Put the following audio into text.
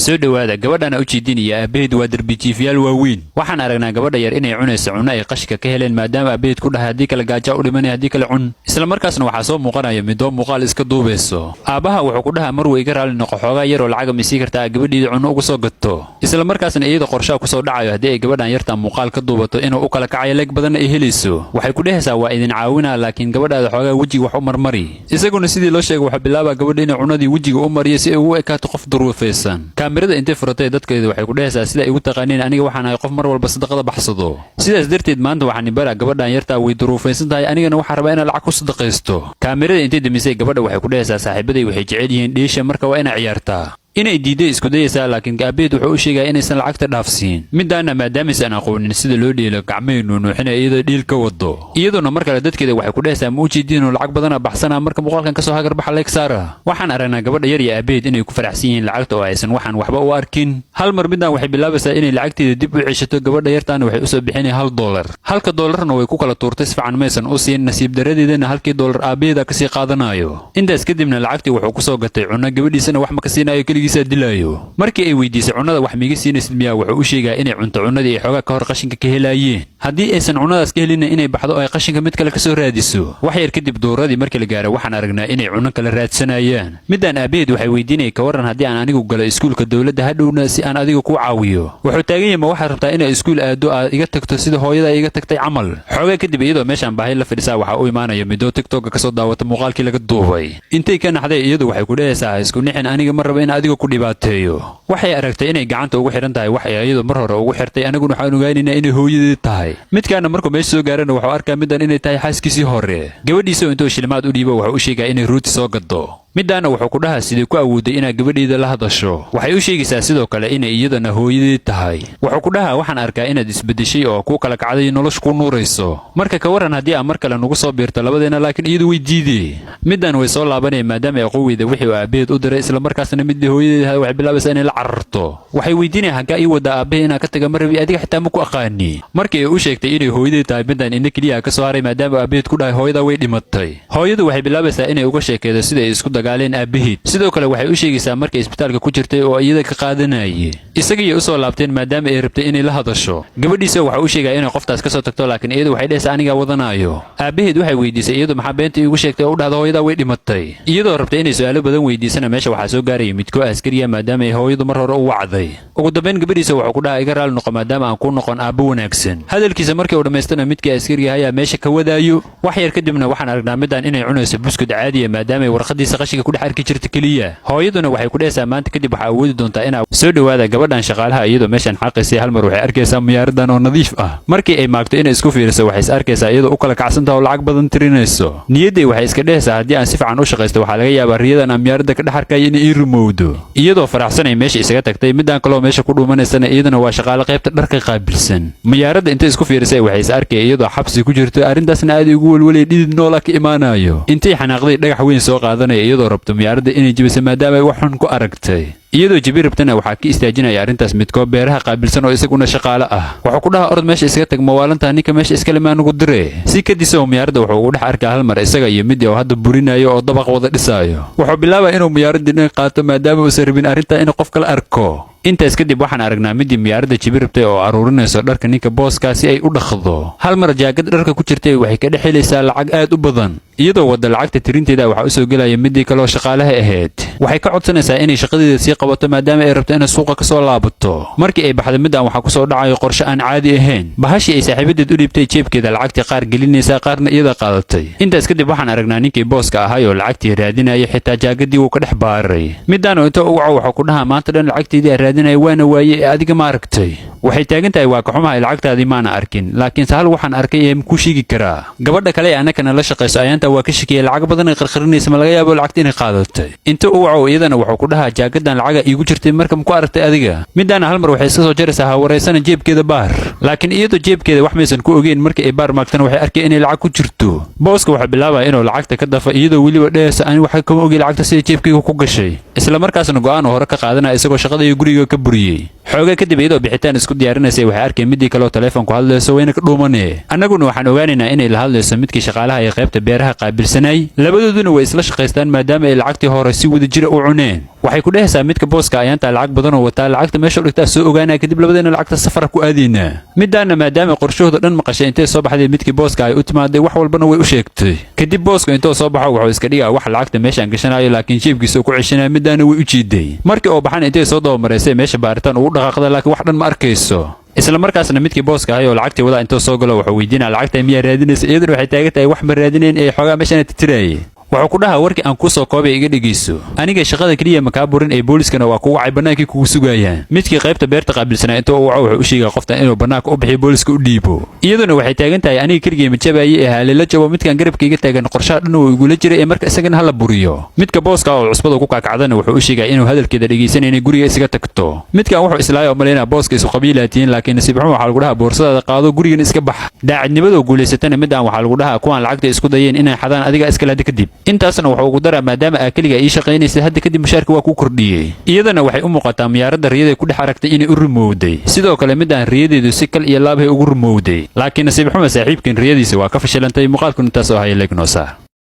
Soo dhowaada. Gabadhana u jeedinaya aabaheed waa darbijiifyaal waaweyn. Waxaan aragnaa gabadha yar inay cunayso cunno ay qashka ka heleen, maadaama aabaheed ku dhahay haddii kale gaajaa u dhimanaya, haddii kale cun. Isla markaasna waxaa soo muuqanaya midoo muuqaal iska duubayso. Aabbaha wuxuu ku dhahaa, "Marwa, iga raali noqo, xoogaa yaroo lacaga ma sii kartaa gabadhiida cunno uga soo gato?" Isla markaasna iyada qorshaha kusoo dhacayo haddii ay gabadhan yartaa muuqaal ka duubato inuu u kala kacayo, like badanna ay helayso. Waxay ku dhehaysaa, "Waa idin caawinaa, laakiin gabadhaada xoogaa wejiga wax u marmari." Isaguna sidii loo sheegay waxaa bilaabaa gabadha inay cunadii wejiga u mariyo si ay ugu ekaato qof duruufaysan. Kaamirada intay furatay dadkeedu waxay ku dhehaysaa, "Sida igu taqaaniin, aniga waxaan ahay qof mar walba sadaqada baxsado. Sidaas darteed maanta waxaan baraa gabadhan yartaa way duruufaysan tahay, anigana waxaan rabaa inaan lacag ku sadaqaysto." Kaamirada intay demisay gabadha waxay ku dhehaysaa, "Saaxiibaday waxay jecel yihiin dhiisha, marka waa inaa ciyaartaa." Inay diiday isku dayaysaa, laakiin aabaheed wuxuu u sheegaya inaysan lacagta dhaafsiin. Midaana maadaamaysan aqoonin sida loo dheelo, gacmahay nuunuuxinaya iyadoo dhiil ka wado. Iyaduna mar kale dadkeeda waxay ku dhehaysaa, "Ma ujeediinoo lacag badana baxsanaa? Marka muuqaalkan kasoo hagarbaxa, like saara." Waxaan aragnaa gabadha yar iyo aabaheed inay ku faraxsan yihiin lacagta oo aysan waxaan waxba u arkin. Hal mar midaan waxay bilaabaysaa inay lacagteeda dib u ceshato. Gabadha yartaana waxay usoo bixinaya $1. Halka doolarna way ku kala tuurtay, si fiican maysan u siin. Nasiib daradeedana halkii doolar aabaheeda kasii qaadanayo. Intaas kadibna lacagtii wuxuu kusoo gatay cunno, gabadhiisana wax ma ka siinayo, keligiisaa dilaayo. Markii ay weydiisay, "Cunnada wax miiga siinaysid miyaa?" wuxuu u sheegaa inay cunto cunnadii ay xoogaa ka hor qashinka ka helaayeen, haddii aysan cunnadaas ka helinna inay baxdo oo ay qashinka mid kale kasoo raadiso. Wax yar kadib duuradii markii la gaaro, waxaan aragnaa inay cunno kale raadsanayaan. Midaan aabaheed waxay weydiinaya, "Ka warran haddii aan anigu galo iskuulka dowladda hadhowna si aan adiga kuu caawiyo?" Wuxuu taagan yahay, "Ma waxaad rabtaa inay iskuul aado, aad iga tagto sida hooyada iga tagtay camal?" Xoogaa kadib iyadoo meeshaan baahi la fadhisaa, waxaa u imaanaya midoo TikToka kasoo daawata muuqaalkii laga duubay. Intay ka naxday iyadu waxay ku dhehaysaa, "Ha isku nixin, aniga ma rabo in adiga ku dhibaateeyo." Waxay aragtay inay gacanta ugu xidhan tahay wax ay iyadu mar hore ugu xirtay, aniguna waxaan ogaanaynaa inay hooyadeed tahay. Midkaana markuu meesha soo gaarana wuxuu arkaa middan inay tahay xaaskiisii hore. Gabadhiisa intuu shilimaad u dhiibo wuxuu u sheegaa inay rooti soo gado. Middaana wuxuu ku dhahaa, "Sidee ku awooday inaad gabadheeda la hadasho?" Waxay u sheegaysaa sidoo kale inay iyadana hooyadeed tahay. Wuxuu ku dhahaa, "Waxaan arkaa inaad isbeddeshay oo kuu kala kacday, nolosha ku nuurayso. Marka ka warran haddii aad mar kale nugu soo biirto labadeenna?" Laakiin iyadu way diidee. Middan way soo laabanaya maadaama ay aqoon weyda wixii uu aabbaheed u diray. Isla markaasna midii hooyadeed ahayd waxay bilaabaysaa inay la cararto. Waxay weydiinaya, "Haggaa ii wadaa? Aabbahe inaan ka taga ma rabi, adiga xitaa ma ku aqaani." Markii ay u sheegtay inay hooyadeed tahay, middan indho keliya ka soo haray, maadaama aabbaheed ku dhahay hooyada way dhimatay. Hooyadu waxay bilaabaysaa inay uga sheekeydo sida ay isku dagaaleen aabbaheed. Sidoo kale waxay u sheegaysaa markay isbitaalka ku jirtay oo iyada ka qaadanayay. Isagayay usoo laabteen maadaama ay rabtay inay la hadasho. Gabadhiisa waxa u sheegaya inay qoftaas ka soo tagto, laakiin iyadu waxay dhehaysaa, "Anigaa wadanaayo." Aabbaheed waxay weydiisay iyadu maxaa beenta iigu sheegtay oo u dhahda hooyadaa way dhimatay? Iyadoo rabtay inay su'aalo badan weydiisana, meesha waxaa soo gaaraya midkoo askariya, maadaama ay hooyadu mar hore u wacday. Ugu dambayn gabadhiisa wuxuu ku dhaha, "Iga raali noqo maadaama aan kuu noqon aabbo wanaagsan." Hadalkiisa markii uu dhammaystana midkii askariga ayaa meesha ka wadaayo. Wax yar kadibna waxaan aragnaa midaan inay cunayso buskud caadiya, maadaama ay warqadiisa qashinka ku dhex arki jirta keliya. Hooyaduna waxay ku dhehaysaa, "Maanta kadib waxaa awoodi doontaa inaa." Soo dhowaada. Gabadhan shaqaalaha iyadoo meeshan xaqaysay, hal mar waxay arkaysaa muyaaradan oo nadiif ah. Markii ay maagto inay isku fiiriso, waxay is arkaysaa iyadoo u kala kacsantaha oo lacag badan tirinayso. Niyadday waxay iska dhehaysaa, "Haddii aan si fiican u shaqaysto, waxaa laga yaabaa riyadan aan miyaaradda ka dhex arkaya inay ii rumowdo." Iyadoo faraxsanay meesha isaga tagtay. Midaan kaloo meesha ku dhuumanaysana iyaduna waa shaqaale qaybta dharka qaabilsan. Miyaaradda intay isku fiirisay waxay is arkaya iyadoo xabsi ku jirto. Arrintaasna aad ugu welwelay, dhidid noola ka imaanayo. Intay xanaaqday dhagax weyn soo qaadanaya, iyadoo rabto miyaaradda inay jebiso maadaama ay wax xun ku aragtay. Iyadoo jebi rabtana waxaa ka istaajinaya arrintaas midkoo beeraha qaabilsan oo isaguna shaqaale ah. Wuxuu ku dhaha, "Orod, meesha iskaga tag, mawaalantaa? Ninka meesha iskale maanugu dire." Si kadisa oo miyaaradda wuxuu ugu dhex arkaa hal mar isaga iyo midii oo hadda burinayo oo dabaq wada dhisaayo. Wuxuu bilaabaa inuu miyaaradii dhin qaato, maadaama uusan rabin arrintaa inuu qof kala arko. Intaas kadib waxaan aragnaa midii miyaaradda jibi rabtay oo aruurinayso dharka ninka booskaa si ay u dhaqdo. Hal mar jaakad dharka ku jirtay waxay ka dhex helaysaa lacag aad u badan. Iyadoo wadda lacagta tirinteeda, waxaa usoo gelaya midii kaleoo shaqaalaha ahayd. Waxay ka codsanaysaa inay shaqadeeda sii qabato, maadaama ay rabto inay suuqa kasoo laabato. Markii ay baxdo midaan waxaa kusoo dhacayo qorshe aan caadi ahayn. Bahashii ay saaxiibadeed u dhiibtay jeebkeeda lacagtii qaar gelinaysaa, qaarna iyada qaadatay. Intaas kadib waxaan aragnaa ninkii booska ahay oo lacagtii raadinaya. Xitaa jaagadii wuu ka dhex baaray. Midaanu inta u waco waxuu ku dhahaa, "Maanta dhan lacagteydii aan raadinaya, waana waaye, ee adiga ma aragtay?" Waxay taagan tahay, "Waa ka xumahay, lacagtaadii maana arkin, laakiinse hal waxaan arkay ee makuu sheegi karaa?" Gabadha kale ee annakana la shaqayso ayaanta waa ka shakiyay, lacag badan ay qarqarinaysa, ma laga yaabo lacagta inay qaadatay? Inta u waco iyadana wuxuu ku dhahaa, "Jaakadan lacaga iigu jirtay, marka maku aragtay adiga?" Midaana hal mar waxay iska soo jaraysaa, "Hawareysana, jeebkeeda baar." Laakiin iyadoo jeebkeeda wax maysan ku ogeyn. Markii ay baar maagtana waxay arkay inay lacag ku jirto. Booska waxaa bilaabaya inuu lacagta ka dafa, iyadoo weliba dhehaysa, "Ani waxa kama ogey lacagta sida jeebkayga ku gashay." Isla markaasna go'aan uu hore ka qaadanaya, isagoo shaqada iyo guriga ka buriyey. Xoogaa kadib, iyadoo bixitaan isku diyaarinaysay, waxay arkeen midii kale oo taleefonku hadlayso, wayna ka dhuumane. Annaguna waxaan ogaanaynaa inay la hadlayso midkii shaqaalaha ee qaybta beeraha qaabilsanay. Labadooduna way isla shaqaystaan, maadaama ay lacagtii hore si wada jira u cuneen. Waxay ku dhehaysaa midka booska ayaantaa lacag badan oo wataa, lacagta meesha u dhigtaa soo ogaanaa, kadib labadeena lacagta safara ku aadaynaa. Midaana maadaama qorshahooda dhan maqashay, intay soo baxday midkii booska ay u timaaday, wax walbana way u sheegtay. Kadib boosku intuu soo baxo, wuxuu iska dhigaa wax lacagta meeshaan gashanayo, laakiin jeebkiisa uu ku ceshanaya. Midaana way u jiiday. Markii oo baxan, intay soo dabamaraysay meesha baaritaan ugu dhaqaaqda, laakiin wax dhan ma arkayso. Isla markaasna midkii booska ahay oo lacagtii wadaa intuu soo galo, wuxuu weydiinaa lacagta miyaa raadinaysa. Iyaduna waxay taagan tahay wax ma raadinayn ee xoogaa meeshana titiraayay. Wuxuu ku dhahaa, warkii aan kuu soo koobay iga dhegayso, aniga shaqada keliya makaa burin ee booliskana waa kugu wacay, bannaankii kugu sugayaan. Midkii qaybta beerta qaabilsanaa intuu u waco, wuxuu u sheegaa qoftan inuu bannaanka u bixiyo, booliska u dhiibo. Iyaduna waxay taagan tahay aniga keligay ma jabaye ee haalila jabo, midkan garabka iga taagan qorshaha dhan uu igula jiray ee marka isagana hala buriyo. Midka booska oo cusbada ku kaakacdana wuxuu u sheegaa inuu hadalkeeda dhegaysanayna guriga isaga tagto. Midkan wuxuu islaaya oo malaynaa booska isu qabiilaatiin, laakiin nasiib xumo waxaa lagu dhahaa boorsadaada qaado, gurigana iska bax. Daacadnimadoo guulaysatana midaan waxaa lagu dhahaa kuwaan lacagta isku dayeen inay xadaan adiga iskale hadda kadib. Intaasna wuxuu ugu daraa, maadaama aa keliga ii shaqaynaysa, hadda kadib mushaarka waa kuu kordhiyey. Iyadana waxay u muuqataa miyaaradda riyada ku dhex aragtay inay u rumowday. Sidoo kale midaan riyadeedu si kal iyo laabhay ugu rumowday, laakiin nasiib xumo saaxiibkan riyadiisa waa ka fashilantay. Muuqaalku intaas oo haya, legnoosa.